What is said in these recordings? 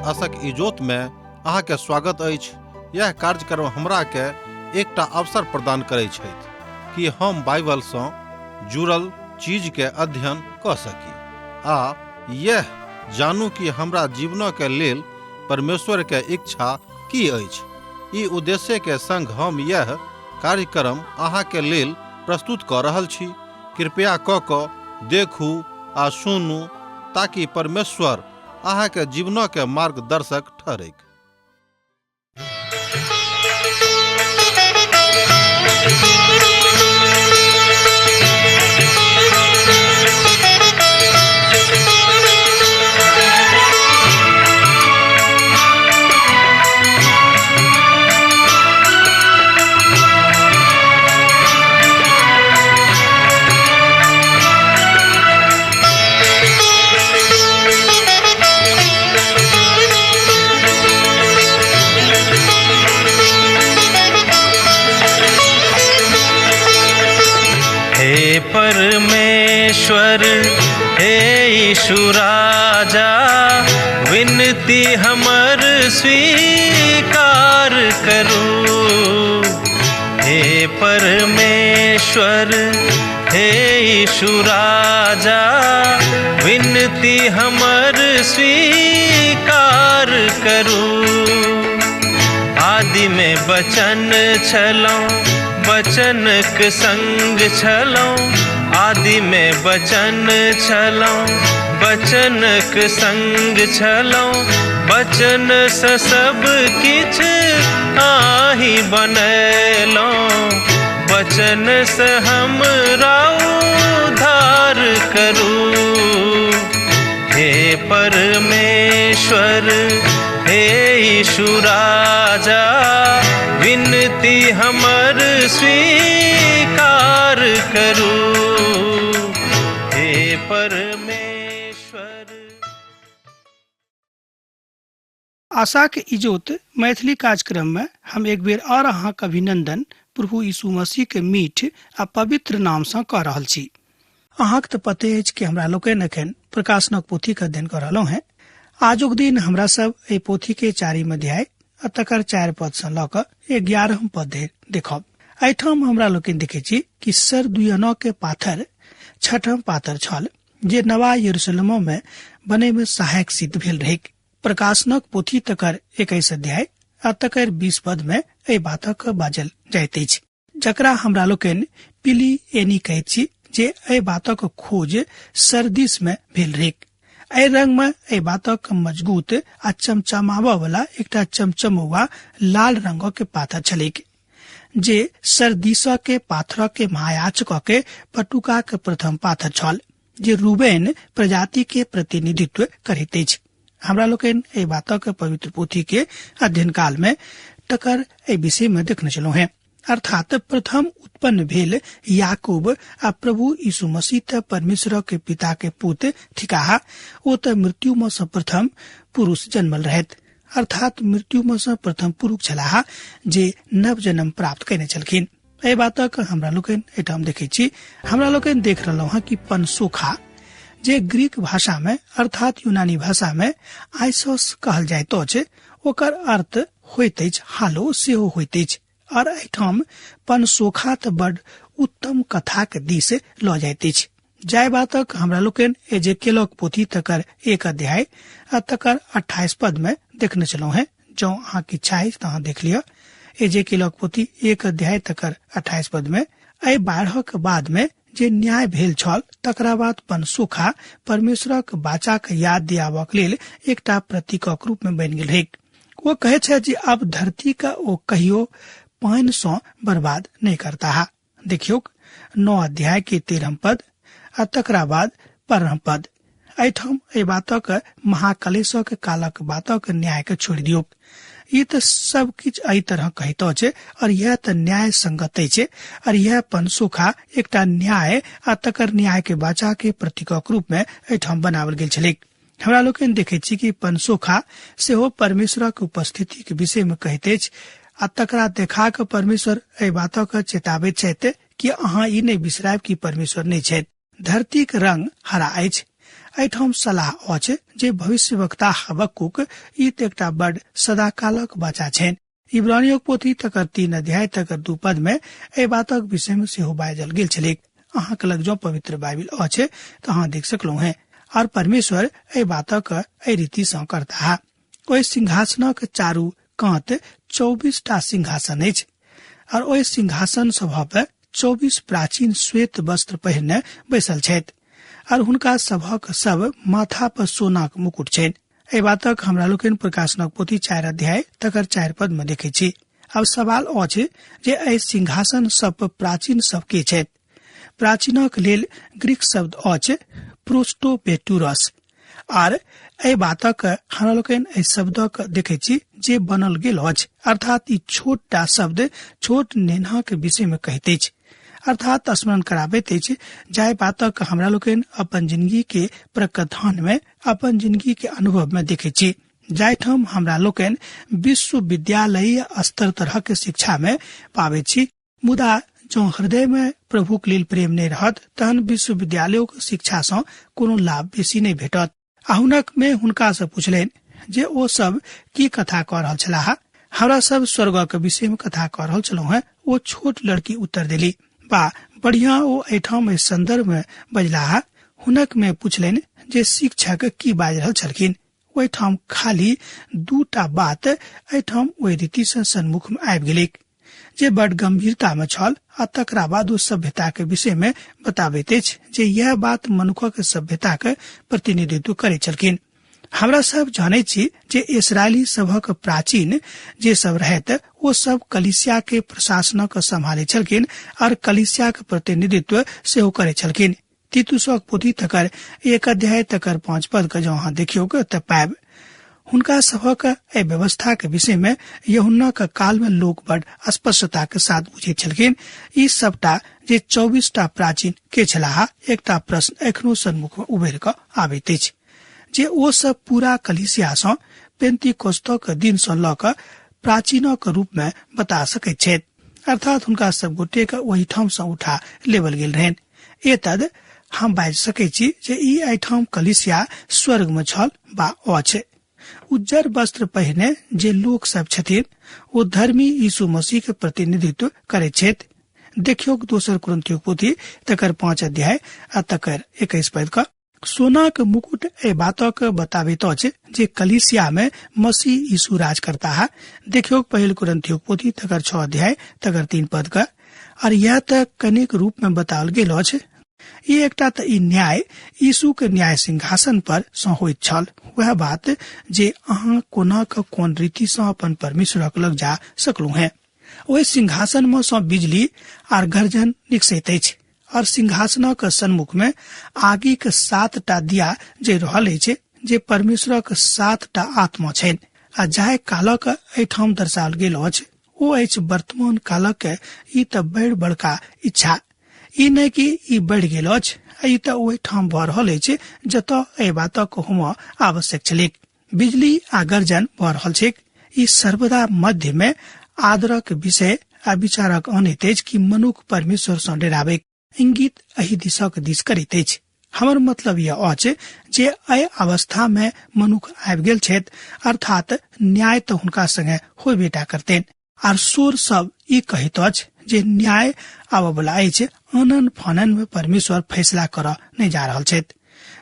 आशक इजोत में अहाँ के स्वागत अछि। यह कार्यक्रम हमरा के एकटा अवसर प्रदान करै छथि कि हम बाइबल सँ जुड़ल चीज के अध्ययन कऽ सकी आ यह जानू कि हमरा जीवन के लेल परमेश्वर के इच्छा की अछि। ई उद्देश्य के संग हम यह कार्यक्रम अहाँ के लेल प्रस्तुत कऽ रहल छी। कृपया कऽ कऽ देखू आ सुनू ताकि परमेश्वर अहाँ के जीवन के मार्गदर्शक ठहरैक। हे परमेश्वर, हे यीशु राजा, विनती हमर स्वीकार करू। हे परमेश्वर, हे यीशु राजा, विनती हमर स्वीकार करू। आदि में बचन छलौं, बचनक संग छलौं। आदि में बचन छलौं, बचनक संग छलौं। बचन से सब किछ आही बनेलौं। बचन से हमरा उद्धार करू। हे परमेश्वर, हे यीशु राजा, विनती हमर स्वीकार करू। हे परमेश्वर। आशाक इजोत मैथिली कार्यक्रम में हम एक बेर और अहाँक अभिनंदन प्रभु यीशु मसीह के मीठ आ पवित्र नाम सँ कऽ रहल छी। अहाँक तऽ पते अछि कि हमरा लोकनि एखन प्रकाशनक पोथी के अध्ययन कऽ रहलहुँ हेँ। आजुक दिन हमरा सब एहि पोथी के चारिम अध्याय आ तकर 4 पद सँ लऽ कऽ 11 पद धरि देखब। एहिठाम हमरा लोकनि देखै छी कि सरदुयनो के पाथर छठम पाथर छल जे नवा यरूशलेमो में बने में सहायक सिद्ध भेल रहैक। प्रकाशनक पोथी तकर 21 अध्याय आ तकर 20 पद में एहि बातक बाजल जाइत अछि, जकरा हमरा लोकनि पिली एनी कहैत छी, जे एहि बातक खोज सरदीस में भेल रहैक। एहि रंग में एहि बातक मजगूत आ चमचमाबऽ वाला एकटा चमचमौआ लाल रंगक के पाथर छलैक, जे सरदीस के पाथर के महायाचक के पटुका के प्रथम पाथर छल, जे रूबेन प्रजाति के प्रतिनिधित्व करैत अछि। हमरा लोकनि एहि बातक पवित्र पोथी के अध्ययन काल में तकर एहि विषय में देखने छलहुँ हेँ। अर्थात प्रथम उत्पन्न भेल याकूब आ प्रभु यीशु मसीह त परमेश्वर के पिता के पुत थिकाह। ओ त मृत्यु में सँ प्रथम पुरुष जन्मल रहैत, अर्थात मृत्यु में सँ प्रथम पुरुष छलाह जे नव जन्म प्राप्त कयने छलखिन। एहि बातक हमरा लोकनि एहिठाम देखै छी। हमरा लोकनि देख रहलहुँ हँ कि पनसोखा, जे ग्रीक भाषा में अर्थात यूनानी भाषा में आइसोस कहल जाइत अछि, ओकर अर्थ होइत अछि हालो सेहो होइत अछि। और एहिठाम पनसोखा तऽ बड उत्तम कथाक दिस लऽ जाइत अछि। जाहि बातक हमरा लोकनि एजेकेलक पोथी तकर 1 अध्याय आ तकर 28 पद में देखने छलहुँ हेँ। जँ अहाँके इच्छा अछि तऽ अहाँ देख लिअ। एजेकेलक पोथी 1 अध्याय तकर 28 पद में एहि बाढ़क बाद में जे न्याय भेल छल तकरा बाद पनसोखा परमेश्वरक बाचाक याद दियाबक लेल एकटा प्रतीकक रूप में बनि गेल रहैक। ओ कहै छथि जे अब धरती का ओ कहियो पानि सँ बर्बाद नहि करताह। देखियौक 9 अध्याय के 13 पद आ तकरा बाद 15 पद। एहिठाम एहि बातक महाकलेशक कालक बातक न्याय के छोड़ि दियौक। ई तऽ सब किछु एहि तरह कहैत अछि और यह तऽ न्याय संगत अछि और यह पनसोखा एकटा न्याय आ तकर न्याय के बाचा के प्रतीकक रूप में एहिठाम बनावल गेल छलैक। हमरा लोकनि देखैत छी कि पनसोखा सेहो परमेश्वरक उपस्थिति के विषय में कहैत अछि आ तकरा देखा कऽ परमेश्वर एहि बातक चेताबैत छथि कि अहाँ ई नहि बिसरायब कि परमेश्वर नहि छथि। धरतीक रंग हरा अछि एहिठाम सलाह अछि जे भविष्यवक्ता हबक्कूक ई त एकटा बड सदाकालक बचा छनि। इब्रानियों पोथी तकर 3 अध्याय तकर 2 पद में एहि बातक विषय में सेहो बाजल गेल छलैक। अहाँके लग जो पवित्र बाइबिल अछि तऽ अहाँ देख सकलहुँ हैं। और परमेश्वर एहि बातक एहि रीति सँ करता। ओहि सिंहासनक चारू कात 24 टा सिंहासन अछि और ओहि सिंहासन सभ पर 24 प्राचीन श्वेत वस्त्र पहिरने बैसल छथि और हुनका सभक सब माथा पर सोनाक मुकुट छनि। एहि बातक हमरा लोकनि प्रकाशनक पोथी 4 अध्याय तकर 4 पद में देखै छी। अब सवाल अछि जे एहि सिंहासन सब पर प्राचीन सब के छथि? प्राचीनक लेल ग्रीक शब्द अछि प्रोस्टोपेटुरस आर एहि बातक हमरा लोकनि एहि शब्दक देखै छी जे बनल गेल अछि, अर्थात ई छोट टा शब्द छोट नेन्हाक विषय में कहैत अछि, अर्थात स्मरण कराबैत अछि जाहि बातक हमरा लोकनि अपन जिंदगी के प्रकथन में अपन जिंदगी के अनुभव में देखै छी। जाहिठाम हमरा लोकनि विश्वविद्यालयीय स्तर तरह के शिक्षा में पाबै छी, मुदा जँ हृदय में प्रभुक लेल प्रेम नहि रहत तहन विश्वविद्यालयों शिक्षा सँ कोनो लाभ बेसी नहि भेटत। आ हुनक में हुनका सँ पुछलनि जे ओ सब की कथा कऽ रहल छलाह। हमरा सब स्वर्गक विषय में कथा कऽ रहल छलहुँ हैं, ओ छोट लड़की उत्तर देली। बा बढ़िया, ओ एहिठाम एहि संदर्भ में बजलाह। हुनक में पुछलनि जे शिक्षक की बाजि रहल छलखिन। ओहिठाम खाली 2 बात एहिठाम ओहि रीति सँ सन्मुख में आबि गेलैक जे बड गंभीरता में छल आ तकरा बाद ओ सभ्यता के विषय में बताबैत अछि जे यह बात मनुखक सभ्यता के प्रतिनिधित्व करैत छलखिन। हमरा सब जानै छी जे इसराइली सभक प्राचीन जे सब रहैत ओ सब कलीसिया के प्रशासनक सम्हाले छलखिन और कलीसिया के प्रतिनिधित्व सेहो करै छलखिन। तीतुसक पोथी तकर 1 अध्याय तकर 5 पद के जँ अहाँ देखियौ तऽ पायब। हुनका सभक एहि व्यवस्था के विषय में यूहन्ना के काल में लोक बड स्पष्टता के साथ बुझैत छलखिन। ई सबटा जे 24 टा प्राचीन के छलाह, एकटा प्रश्न एखनो सन्मुख में उभरि कऽ आबैत अछि जे ओ सब पूरा कलीसिया सँ पेंतिकोस्तक दिन सँ लऽ कऽ प्राचीनक रूप में बता सकैत छथि, अर्थात हुनका सब गोटे के ओहिठाम सँ उठा लेबल गेल रहनि। एतद हम बाजि सकै छी जे ई एहिठाम कलीसिया स्वर्ग में छल बा अछि। उज्जर वस्त्र पहिरने जे लोक सब छथिन ओ धर्मी यीशु मसीह के प्रतिनिधित्व करैत छथि। देखियौ दोसर कुरिन्थियों पोथी तकर 5 अध्याय आ तकर 21 पद क। सोनाक मुकुट एहि बातक बताबैत अछि जे कलीसिया में मसीह यीशु राज करता है। देखियौ पहिल कुरिन्थियों पोथी तकर 6 अध्याय तकर 3 पद क। और यह तऽ कनेक रूप में बताओल गेल अछि। ई एकटा तऽ ई न्याय यीशु के न्याय सिंहासन पर सँ होइत छल, वएह बात जे अहाँ कोना क कोन रीति सँ अपन परमेश्वरक लग जा सकलहुँ हैं। ओहि सिंहासन में सँ बिजली आर गर्जन निकसैत अछि और सिंहासनक सन्मुख में आगिक 7 टा दिया जरि रहल अछि जे परमेश्वरक 7 टा आत्मा छनि। आ जाहि कालक एहिठाम दर्शाओल गेल अछि ओ अछि वर्तमान कालक। ई तऽ बड़ बड़का इच्छा, ई नहि कि ई बढ़ि गेल अछि, ई तऽ ओहिठाम भऽ रहल अछि जतऽ एहि बातक होमऽ आवश्यक छलैक। बिजली आ गर्जन भऽ रहल छैक। ई सर्वदा मध्य में आदरक विषय आ विचारक अनैत अछि कि मनुख परमेश्वर सँ डराबैक इंगित एहि दिशक दिस करैत अछि। हमर मतलब यह अछि जे एहि अवस्था में मनुख आबि गेल छथि, अर्थात न्याय तऽ हुनका संगे होबेटा करतनि। आर शोर सब ई कहैत अछि जे न्याय आबऽ वाला अछि, आनन फानन में परमेश्वर फैसला करऽ नहि जा रहल छथि।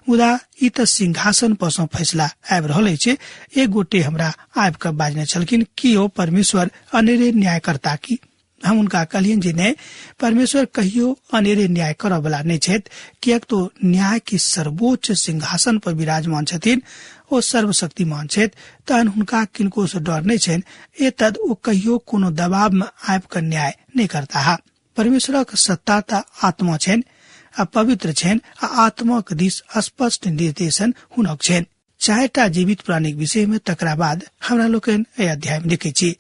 मुदा ई तऽ सिंहासन पर सँ फैसला आबि रहल अछि। एक गोटे हमरा आबि कऽ बाजने छलखिन कि ओ परमेश्वर अनेरे न्याय करता की? हम हुनका कहलियनि जे नहि, परमेश्वर कहियो अनेरे न्याय करऽ वाला नहि छथि, किएक तो न्याय के सर्वोच्च सिंहासन पर विराजमान छथिन, ओ सर्वशक्तिमान छथि, तहन हुनका किनको से डर नहि छनि। एतद ओ कहियो कोनो दबाव में आबि कऽ न्याय नहि करताह। परमेश्वरक सत्ता तऽ आत्मा छनि आ पवित्र छनि आ आत्माक दिस स्पष्ट निर्देशन हुनक छनि। 4 टा जीवित प्राणीक विषय में तकरा बाद हमरा लोकनि एहि अध्याय में देखै छी।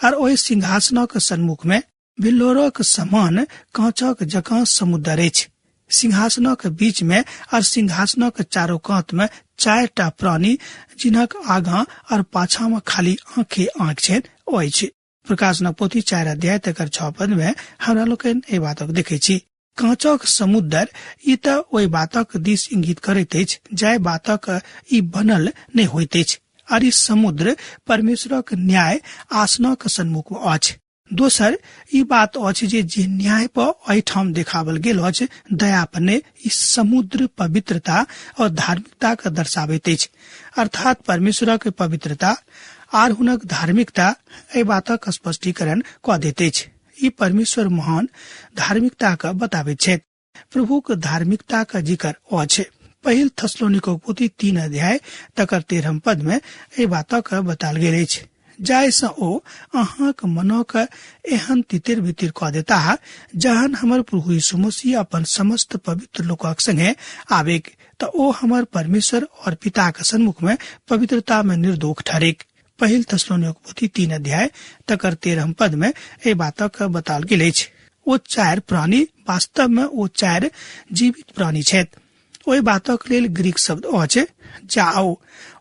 आर ओहि सिंहासनक सन्मुख में बिल्लोरक समान कांचक जकाँ समुद्र अछि। सिंहासनक बीच में और सिंहासनक चारो कात में 4 टा प्राणी जिनक आगाँ और पाछाँ में खाली आंखे आंख छनि अछि। प्रकाशनक पोथी 4 अध्याय तकर 6 पद में हमरा लोकनि एहि बातक देखै छी। काँचक समुद्र ई तऽ ओहि बातक दिस इंगित करैत अछि जाहि बातक ई बनल नहि होइत अछि, आर ई समुद्र परमेश्वरक न्याय आसनक सन्मुख अछि। दोसर ई बात अछि जे न्याय पर एहिठाम देखावल गेल अछि दया पर नहि, ई समुद्र पवित्रता और धार्मिकता के दर्शाबैत अछि। अर्थात परमेश्वरक पवित्रता आर हुनक धार्मिकता एहि बातक स्पष्टीकरण कऽ दैत अछि। ई परमेश्वर महान धार्मिकता के बताबैत छथि। प्रभुक धार्मिकता के जिक्र अछि पहिल थेसलोनिको पोथी 3 अध्याय तकर 13 पद में एहि बातक बताल गेल अछि, जाहि सँ ओ अहाँक मनक एहन तितिर बितिर कऽ देताह जहन हमर प्रभु यीशु मसीह अपन समस्त पवित्र लोकक संगे आबेक तऽ ओ हमर परमेश्वर और पिताक सन्मुख में पवित्रता में निर्दोष ठहरेक। पहिल थेसलोनिको पोथी 3 अध्याय तकर 13 पद में एहि बातक बताल गेल अछि। ओ 4 प्राणी वास्तव में ओ 4 जीवित प्राणी छथि। ओहि बातक लेल ग्रीक शब्द अछि जाओ,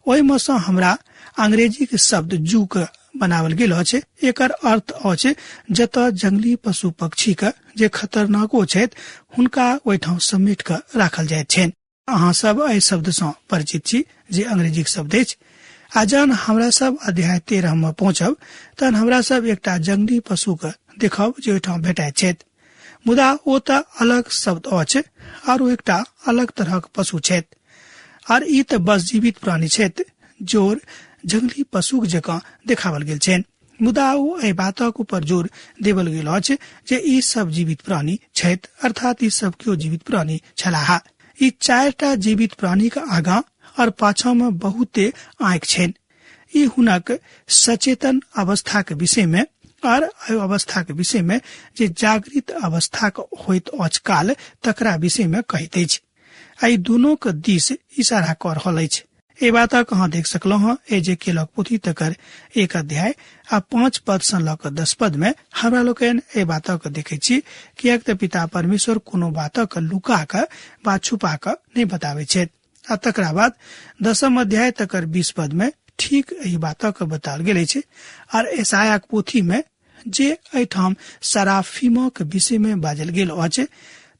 ओहिमे सँ हमरा अंग्रेजीक शब्द जू के बनावल गेल अछि। एकर अर्थ अछि जतऽ जंगली पशु पक्षी के जे खतरनाको छथि हुनका ओहिठाम समेट कऽ राखल जाइत छनि। अहाँ सब एहि शब्द सँ परिचित छी जे अंग्रेजीक शब्द अछि। आ जहन हमरा सब अध्याय 13 में पहुँचब तहन हमरा सब एकटा जंगली पशु के देखब जे ओहिठाम भेटाइत छथि, मुदा ओ तऽ अलग शब्द अछि आर ओ एकटा अलग तरहक पशु छथि। आर ई तऽ बस जीवित प्राणी छथि जोर जंगली पशुक जकाँ देखावल गेल छनि, मुदा ओ एहि बातक ऊपर जोर देवल गेल अछि जे ई सब जीवित प्राणी छथि, अर्थात ई सब केओ जीवित प्राणी छलाह। ई 4टा जीवित प्राणीक आगाँ और पाछाँ में बहुते आँखि छनि। ई हुनक सचेतन अवस्थाक विषय में और अवस्थाक विषय में जे जागृत अवस्थाक होइत अछि काल तकरा विषय में कहैत अछि। एहि दुनूक दिस इशारा कऽ रहल अछि। एहि बातक अहाँ देख सकलहुँ हँ एजेकेलक पोथी तकर 1 अध्याय आ 5 पद सँ लऽ कऽ 10 पद में हमरा लोकनि एहि बातक देखैत छी, किएक तऽ पिता परमेश्वर कोनो बातक लुका कऽ वा छुपा कऽ नहि बताबैत छथि। आ तकरा बाद 10 अध्याय तकर 20 पद में ठीक एहि बातक बताल गेल अछि। आर यशायाक पोथी में जे एहिठाम सराफीमक विषय में बाजल गेल अछि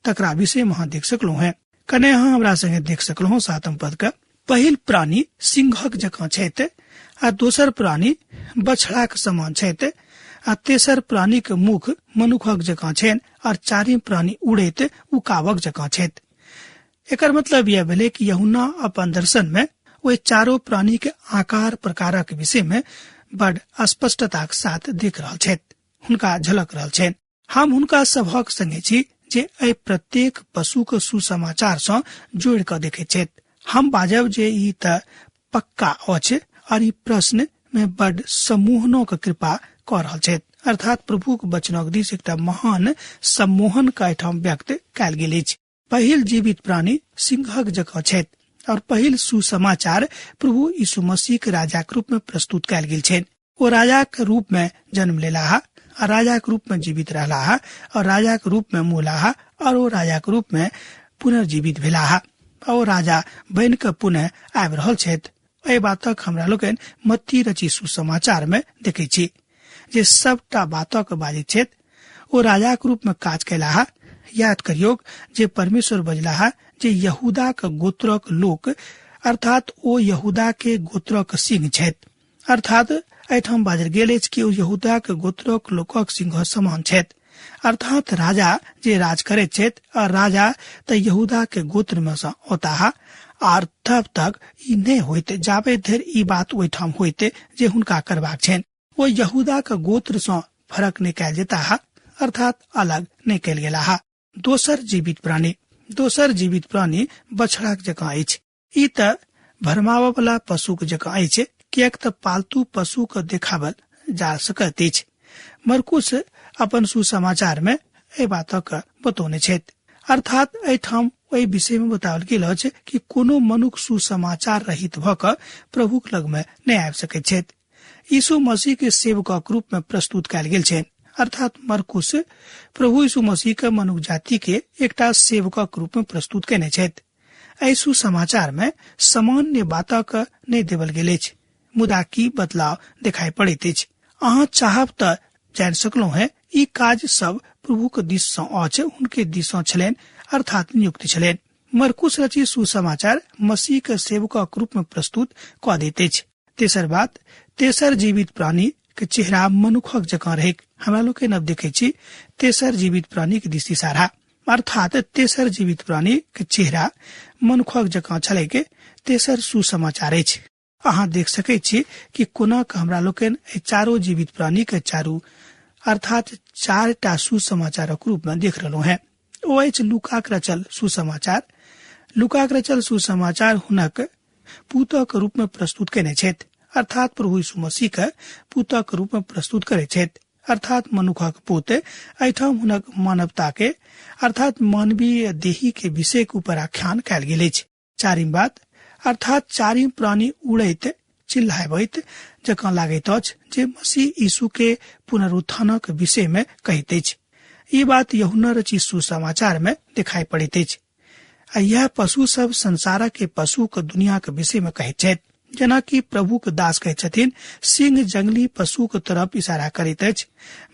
तकरा विषय में अहाँ देख सकलहुँ हेँ। कने अहाँ हमरा संगे देख सकलहुँ 7 पद के पहिल प्राणी सिंहक जकाँ छथि आ दोसर प्राणी बछड़ाक समान छथि आ तेसर प्राणीक मुख मनुखक जकाँ छनि और चारिम प्राणी उड़ैत उकाबक जकाँ छथि। एकर मतलब यह भेलै कि यूहन्ना अपन दर्शन में ओहि चारो प्राणी के आकार प्रकारक विषय में बड़ स्पष्टताक साथ देख रहल छथि, हुनका झलक रहल छनि। हम हुनका सभक संगे छी जे एहि प्रत्येक पशु के सुसमाचार सँ जोड़ि कऽ देखैत छथि। हम बाजब जे ई तऽ पक्का अछि और ई प्रश्न में बड़ सम्मोहनक कृपा कऽ रहल छथि, अर्थात प्रभुक वचनक दिस एकटा महान सम्मोहन के एहिठाम व्यक्त कयल गेल अछि। पहिल जीवित प्राणी सिंहक जकाँ छथि और पहिल सुसमाचार प्रभु यीशु मसीह के राजाक रूप में प्रस्तुत कयल गेल छनि। ओ राजाक रूप में जन्म लेलाह आ राजाक रूप में जीवित रहलाह और राजाक रूप में मुलाह और ओ राजाक रूप में पुनर्जीवित भेलाह आ ओ राजा बनि कऽ पुनः आबि रहल छथि। एहि बातक हमरा लोकनि मत्ती रची सुसमाचार में देखै छी जे सबटा बातक बाजैत छथि। ओ राजाक रूप में काज कयलाह। याद करियौक जे परमेश्वर बजलाह जे यहूदाक गोत्रक लोक, अर्थात ओ यहूदा के गोत्रक सिंह छथि, अर्थात एहिठाम बाजल गेल अछि कि ओ यहूदाक गोत्रक लोकक सिंह समान छथि, अर्थात राजा जे राज करैत छथि आ राजा तऽ यहूदा के गोत्र में सँ औताह आर तब तक ई नहि होइत जाबे धरि ई बात ओहिठाम होइत जे हुनका करबाक छनि। ओ यहूदाक गोत्र सँ फरक नहि कयल जेताह, अर्थात अलग नहि कयल गेलाह। दोसर जीवित प्राणी बछड़ाक जकाँ अछि। ई तऽ भरमाबऽ वला पशुक जकाँ अछि, किएक तऽ पालतू पशुक देखावल जा सकैत अछि। मरकुस अपन सुसमाचार में एहि बातक बतौने छथि, अर्थात एहिठाम ओहि विषय में बताओल गेल अछि कि कोनो मनुख सुसमाचार रहित भऽ कऽ प्रभुक लग में नहि आबि सकैत छथि। यीशु मसीह के सेवकक रूप में प्रस्तुत कयल गेल छनि, अर्थात मरकुस प्रभु यीशु मसीह के मनुख जाति के एकटा सेवकक रूप में प्रस्तुत कयने छथि। एहि सुसमाचार में सामान्य बातक नहि देवल गेल अछि, मुदा की बदलाव देखाई पड़ैत अछि अहाँ चाहब तऽ जानि सकलहुँ हेँ। ई काज सब प्रभुक दिस सँ अछि हुनके दिस सँ छलनि, अर्थात नियुक्ति छलनि। मरकुस रचित सुसमाचार मसीह के सेवकक रूप में प्रस्तुत कऽ दैत अछि। तेसर बात, तेसर जीवित प्राणी के चेहरा मनुखक जकाँ रहैक। हमरा लोकनि अब देखै छी तेसर जीवित प्राणी के दिस इशारा, अर्थात तेसर जीवित प्राणी के चेहरा मनुखक जकाँ छलैक। तेसर सुसमाचार अछि। अहाँ देख सकै छी कि कोना के हमरा लोकनि एहि चारो जीवित प्राणी के चारू अर्थात चारिटा सुसमाचारक रूप में देख रहलहुँ हैं। ओ अछि लूकाक रचल सुसमाचार। लूकाक रचल सुसमाचार हुनक पुतक रूप में प्रस्तुत केने छथि, अर्थात प्रभु यीशु मसीह के पुतक रूप में प्रस्तुत करै छथि, अर्थात मनुखक पुत। एहिठाम हुनक मानवता के अर्थात मानवीय देही के विषय के ऊपर आख्यान कयल गेल अछि। चारिम बात, अर्थात चारिम प्राणी उड़ैत चिल्लाबैत जकाँ लागैत अछि जे मसीह यीशु के पुनरुत्थानक विषय में कहैत अछि। ई बात यूहन्ना रचित सुसमाचार में दिखाई पड़ैत अछि। आ यह पशु सब संसार के पशु के दुनिया के विषय में कहैत छथि, जेना कि प्रभु के दास कहैत छथिन, सिंह जंगली पशु के तरफ इशारा करैत अछि,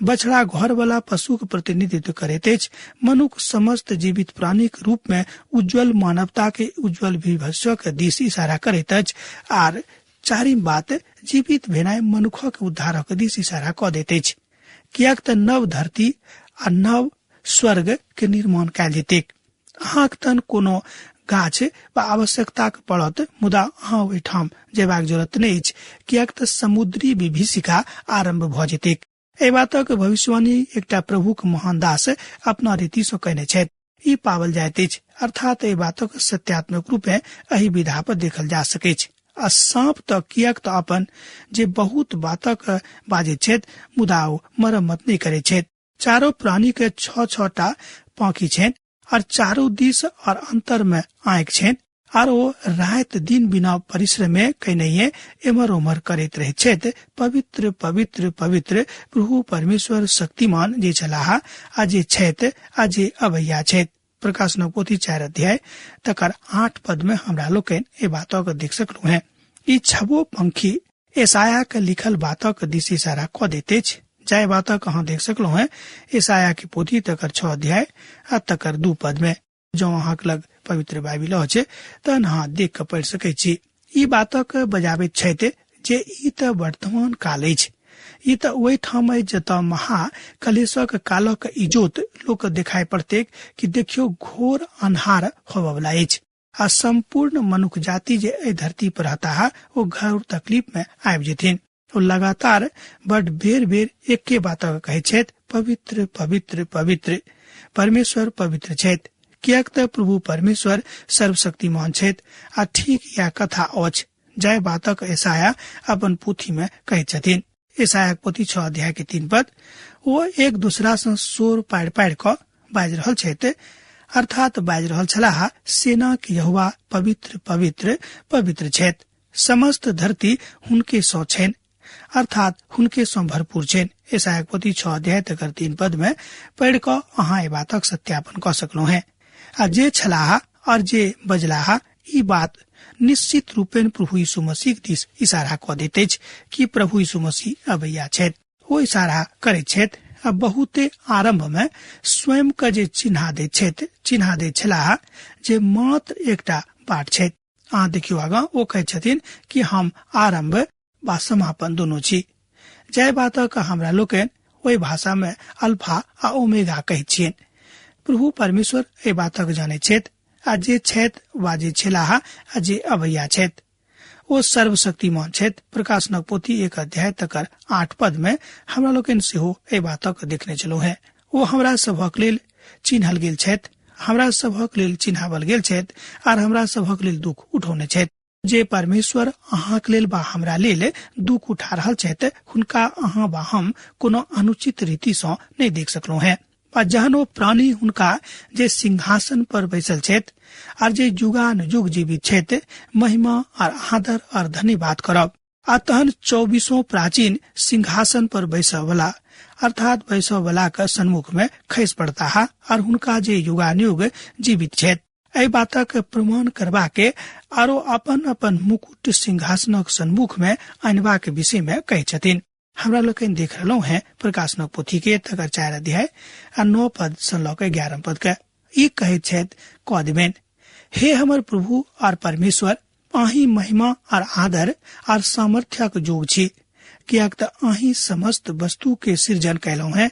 बछड़ा घर वाला पशु के प्रतिनिधित्व करैत अछि, मनुख समस्त जीवित प्राणी के रूप में उज्जवल मानवता के उज्जवल भविष्य के दिस इशारा करैत अछि, आर चारिम बात जीवित भेनाइ मनुखक उद्धारक दिस इशारा कऽ दैत अछि, किएक तऽ नव धरती आ नव स्वर्ग के निर्माण कयल जेतैक। अहाँक तन कोनो गाछ वा आवश्यकताक पड़त, मुदा अहाँ ओहिठाम जेबाक जरूरत नहि अछि, किएक तऽ समुद्री विभीषिका आरम्भ भऽ जेतैक। एहि बातक भविष्यवाणी एकटा प्रभुक महान दास अपना रीति सँ कयने छथि। ई पावल जाइत अछि, अर्थात एहि बातक सत्यात्मक रूपे एहि विधा पर देखल जा सकैछ। आ साँप तऽ किएक तऽ अपन जे बहुत बातक बाजैत छथि, मुदा ओ मरम्मत नहि करैत छथि। चारो प्राणी के 6-6 टा पाँखि छनि और चारू दिस और अंतर में आँखि छनि, आर ओ राति दिन बिना परिश्रमे कयनहिये एम्हर ओम्हर करैत रहैत छथि। पवित्र पवित्र पवित्र प्रभु परमेश्वर शक्तिमान जे छलाह आ जे छथि आ जे अबैया छथि। प्रकाशनक पोथी 4 अध्याय तकर 8 पद में हमरा लोकनि एहि बातक देख सकलहुँ हैं। ई छबो पंखी ईसाया के लिखल बातक दिस इशारा कऽ दैत अछि, जाहि बातक अहाँ देख सकलहुँ हैं ईसाया के पोथी तकर 6 अध्याय आ तकर 2 पद में। जँ अहाँक लग पवित्र बाइबिल अछि तहन अहाँ देख कऽ पढ़ि सकैत छी। ई बातक बजाबैत छथि जे ई तऽ वर्तमान काल अछि, ई तऽ ओहिठाम अछि जतऽ महा कलेशक कालक इजोत लोक देखाइ पड़तैक कि देखियौ घोर अन्हार होबयवला अछि आ सम्पूर्ण मनुख जाति जे एहि धरती पर रहताह ओ घोर तकलीफ में आबि जेथिन। ओ लगातार बड बेर बेर एके बातक कहैत छथि, पवित्र पवित्र पवित्र परमेश्वर पवित्र छथि, किएक तऽ प्रभु परमेश्वर सर्वशक्तिमान छथि। आ ठीक यैह कथा अछि जाहि बातक ईसाया अपन पोथी में कहैत छथिन। ईसायाक पोथी 6 अध्याय के 3 पद, ओ एक दूसरा सँ शोर पाड़ि पाड़ि कऽ बाजि रहल छथि, अर्थात बाजि रहल छलाह, सेनाक यहोवा पवित्र पवित्र पवित्र छथि, समस्त धरती हुनके सँ छनि, अर्थात हुनके सँ भरपूर छनि। ईसायाक पोथी 6 अध्याय तकर 3 पद में पढ़ि कऽ अहाँ एहि बातक सत्यापन कऽ सकलहुँ हैं। आ जे छलाह और जे बजलाह ई बात निश्चित रूपेण प्रभु यीशु मसीह दिस इशारा कऽ दैत अछि कि प्रभु यीशु मसीह अबैया छथि। ओ इशारा करैत छथि आ बहुते आरंभ में स्वयं के जे चिन्हा दैत छथि, चिन्हा दैत छलाह जे मात्र एकटा बाट छथि। अहाँ देखियौ आगाँ ओ कहैत छथिन कि हम आरंभ वा समापन दोनों छी। जाहि बातक हमरा लोकनि ओहि भाषा में अल्फा आ ओमेगा कहैत छियनि। प्रभु परमेश्वर एहि बातक जानैत छथि आ जे छथि वा जे छलाह आ जे अबैया छथि, ओ सर्वशक्तिमान छथि। प्रकाशनक पोथी 1 अध्याय तकर 8 पद में हमरा लोकनि सेहो एहि बातक देखने छलहुँ हैं। ओ हमरा सभक लेल चिन्हल गेल छथि, हमरा सभक लेल चिन्हावल गेल छथि आर हमरा सभक लेल दुख उठौने छथि। जे परमेश्वर अहाँक लेल बा हमरा लेल दुख उठा रहल छथि, हुनका अहाँ बा हम कोनो अनुचित रीति सँ नहि देख सकलहुँ हैं। आ जहन ओ प्राणी हुनका जे सिंहासन पर बैसल छथि आर जे युगानुयुग जीवित छथि, महिमा आर आदर आर धन्यवाद करब। आ तहन 24 प्राचीन सिंहासन पर बैसयवला अर्थात बैसयवला के सन्मुख में खसि पड़ताह आर हुनका जे युगानुयुग जीवित छथि, एहि बातक प्रमाण करबा के आरो अपन अपन मुकुट सिंहासनक सन्मुख में अनबाक विषय में कहै छथिन। हमरा लोकनि देख रहलहुँ हैं प्रकाशनक पोथी के तकर 4 अध्याय आ 9 पद सँ लऽ के 11 पद के। ई कहैत छथि कऽ देबनि, हे हमर प्रभु आर परमेश्वर, अहीं महिमा आर आदर आर सामर्थ्यक जोग छी, किएक तऽ अहीं समस्त वस्तु के सृजन कयलहुँ हैं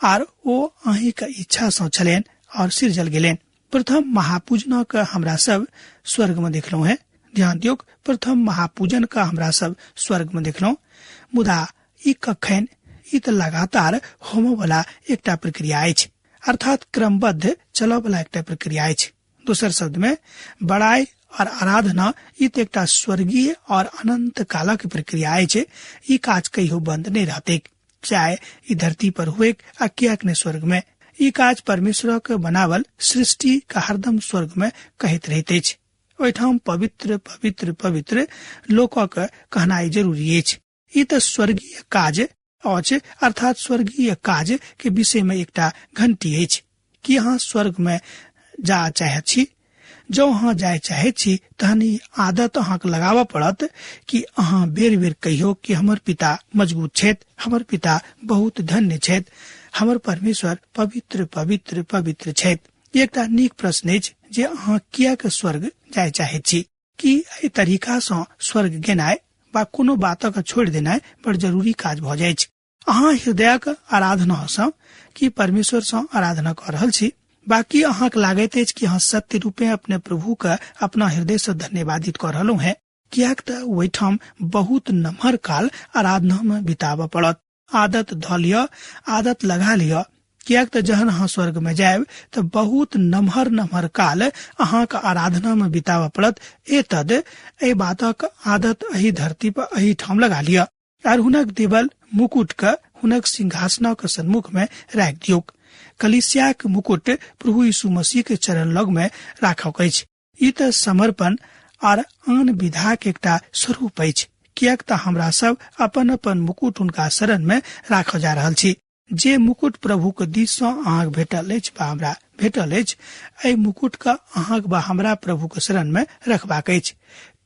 आर ओ अहीं के इच्छा सँ छलनि और सृजल गेलनि। प्रथम महापूजना के हमरा सब स्वर्ग में देखलहुँ हैं। ध्यान दियौक, प्रथम महापूजन के हमरा सब स्वर्ग में देखलहुँ, मुदा ई कखन? ई तऽ लगातार होमय वाला एकटा प्रक्रिया अछि, अर्थात क्रमबद्ध चलय वाला एकटा प्रक्रिया अछि। दोसर शब्द में बड़ाई और आराधना ई तऽ एकटा स्वर्गीय और अनंत कालक प्रक्रिया अछि। ई काज कहियो बंद नहि रहतैक, चाहे ई धरती पर हुएक आ किएक नहि स्वर्ग में। ई काज परमेश्वरक बनावल सृष्टि के हरदम स्वर्ग में कहैत रहैत अछि। ओहिठाम पवित्र पवित्र पवित्र लोकक कहनाइ जरूरी अछि। ई तऽ स्वर्गीय काज अछि, अर्थात स्वर्गीय काज के विषय में एकटा घंटी अछि। की अहाँ स्वर्ग में जा चाहैत छी? जँ अहाँ जाय चाहैत छी तहन ई आदत अहाँके लगाबऽ पड़त कि अहाँ बेर बेर कहियौ कि हमर पिता मजबूत छथि, हमर पिता बहुत धन्य छथि, हमर परमेश्वर पवित्र पवित्र पवित्र छथि। एकटा नीक प्रश्न अछि जे अहाँ किएक स्वर्ग जाय चाहैत छी? की एहि तरीका सँ स्वर्ग गेनाइ वा कोनो बातक छोड़ि देनाइ बड़ जरूरी काज भऽ जाइछ? अहाँ हृदयक आराधना सँ की परमेश्वर सँ आराधना कऽ रहल छी? बाकी अहाँक लागैत अछि कि अहाँ सत्य रूपे अपने प्रभु के अपना हृदय सँ धन्यवादित कऽ रहलहुँ हैं? किएक तऽ ओहिठाम बहुत नमहर काल आराधना में बिताबऽ पड़त। आदत धऽ लिअ, आदत लगा लिअ, किएक तऽ जहन अहाँ स्वर्ग में जायब तऽ बहुत नमहर नमहर काल अहाँक आराधना में बिताबऽ पड़त। एतद एहि बातक आदत एहि धरती पर एहि ठाम लगा लिअ आर हुनक देवल मुकुट के हुनक सिंहासनक सन्मुख में राखि दियौक। कलीसियाक मुकुट प्रभु यीशु मसीह के चरण लग में राखक अछि। ई तऽ समर्पण आर आन विधाक एकटा स्वरूप अछि, किएक तऽ हमरा सब अपन अपन मुकुट हुनका शरण में राखऽ जा रहल छी। जे मुकुट प्रभु के दिस सँ अहाँक भेटल अछि वा हमरा भेटल अछि, एहि मुकुट के अहाँक वा हमरा प्रभु के शरण में रखबाक अछि,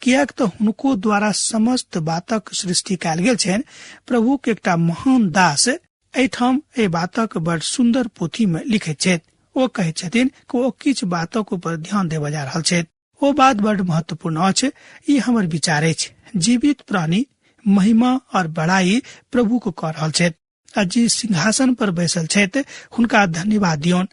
किएक तऽ हुनको द्वारा समस्त बातक सृष्टि कयल गेल छनि। प्रभु के एकटा महान दास एहिठाम एहि बातक बड़ सुन्दर पोथी में लिखैत छथि। ओ कहैत छथिन कि ओ किछु बातक ऊपर ध्यान देबऽ जा रहल छथि। ओ बात बड़ महत्वपूर्ण अछि, ई हमर विचार अछि। जीवित प्राणी महिमा और बड़ाई प्रभु को कऽ रहल छथि आ जे सिंहासन पर बैसल छथि हुनका धन्यवाद दियौन,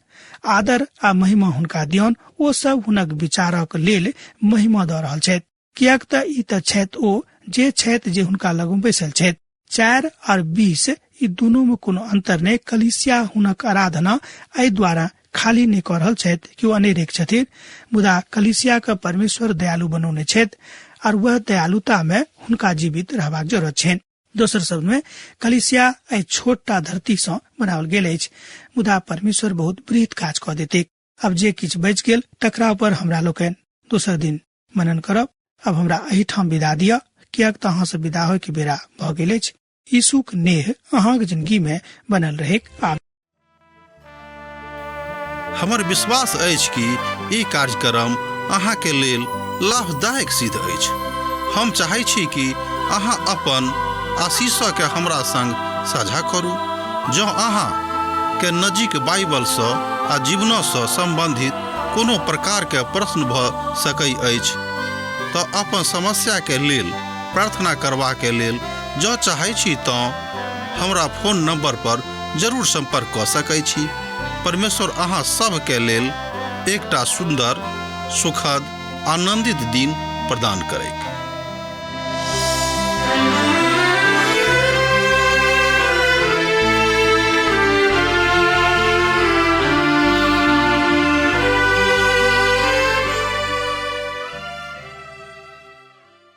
आदर आ महिमा हुनका दियौन। ओ सब हुनक विचारक लेल महिमा दऽ रहल छथि, किएक तऽ ई तऽ छथि ओ जे छथि जे हुनका लग बैसल छथि। 4 और 20 ई दुनू में कोनो अंतर नहि। कलीसिया हुनक आराधना एहि द्वारा खाली नहि कऽ रहल छथि कि ओ अनेरेक छथिन, मुदा कलीसिया के परमेश्वर दयालु बनौने छथि और वह दयालुता में हुनका जीवित रहबाक जरूरत छनि। दोसर शब्द में कलीसिया एहि छोटटा धरती सँ बनाओल गेल अछि, मुदा परमेश्वर बहुत बृहत काज कऽ देतैक। आब जे किछु बचि गेल तकरा ऊपर हमरा लोकनि दोसर दिन मनन करब। अब हमरा एहिठाम विदा दिअ, किएक तऽ अहाँ सँ विदा होय के बेरा भऽ गेल अछि। यीशुक नेह अहाँक जिंदगी में बनल रहेक। आमीन। हमर विश्वास अछि कि ई कार्यक्रम अहाँके लेल लाभदायक सिद्ध अछि। हम चाहै छी कि अहाँ अपन आशीषके हमरा संग साझा करू। जँ अहाँ के नजीक बाइबलसँ आ जीवनसँ सम्बन्धित कोनो प्रकारके प्रश्न भऽ सकै अछि तऽ अपन समस्याके लेल प्रार्थना करबाके लेल जँ चाहै छी तँ हमरा फोन नंबर पर जरूर संपर्क कऽ सकै छी। परमेश्वर अहाँ सभके लेल एकटा सुन्दर, सुखद, आनंदित दिन प्रदान करैक।